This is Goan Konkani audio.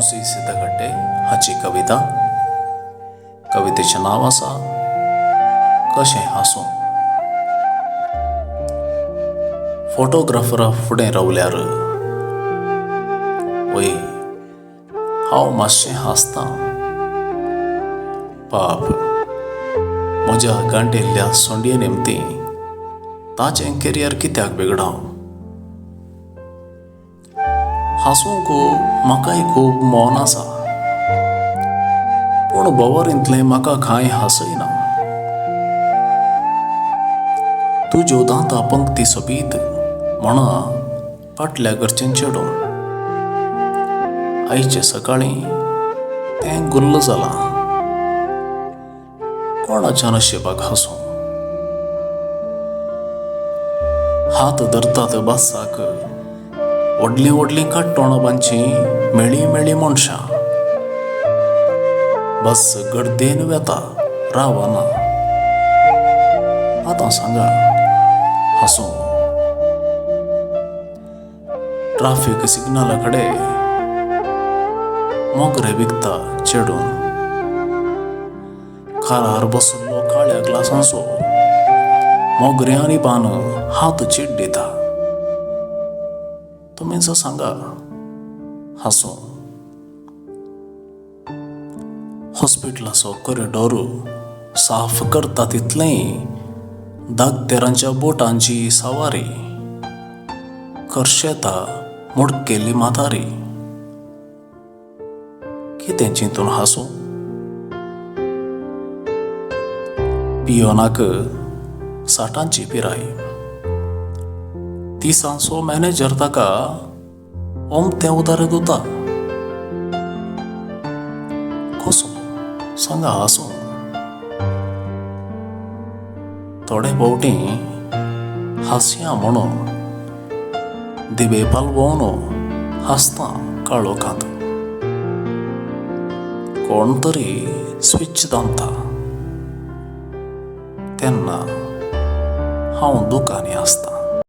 जोसी सिद्धगड्डे हाची कविता. कवितेचें नांव आसा कशें हांसूं. फोटोग्राफरा फुडें रावल्यार वय हांव मातशें हांसतां. पाप म्हज्या गांठिल्ल्या सोंडये निमतीं ताचें कॅरियर कित्याक बिगडावं. हांसूंक म्हाकाय खूब मन आसा, पूण भोंवरींतलें म्हाका कांय हांसयना. तुज्यो दांतां पंक्ती सोबीत म्हणा फाटल्या घरचें चेडूं. आयचे सकाळीं तें गुल्ल जालां. कोणाच्या नशिबाक हांसूं. हात धरतात बसाक व्हडलीं व्हडलीं काट्टोणां बांदचीं मेळी मेळी मनशां. बस गर्देन वेता रावना. आतां सांगा हांसूं. ट्राफीक सिग्नला कडेन मोगरे विकता चेडून. कारार बशिल्लो काळ्या ग्लासांचो मोगरे आनी पान हात चीट दिता. तुमीच सांगा हांसूं. हॉस्पिटलाचो कॉरिडोर साफ करता तितलेंय दागतेरांच्या बोटांची सवारी खर्शेता मोडकेल्ली म्हातारी. कितें चिंतून हांसूं. पियोनाक 60ांची पिराय. तिसांचो मॅनेजर ताका ओमतें उदार दिता. कसो सांगा हांसूं. थोडे फावटी हांसया म्हणून दिवे पालवोवन हांसता काळोखांत. कोण तरी स्विच दामता तेन्ना हांव दुकांनी आसता.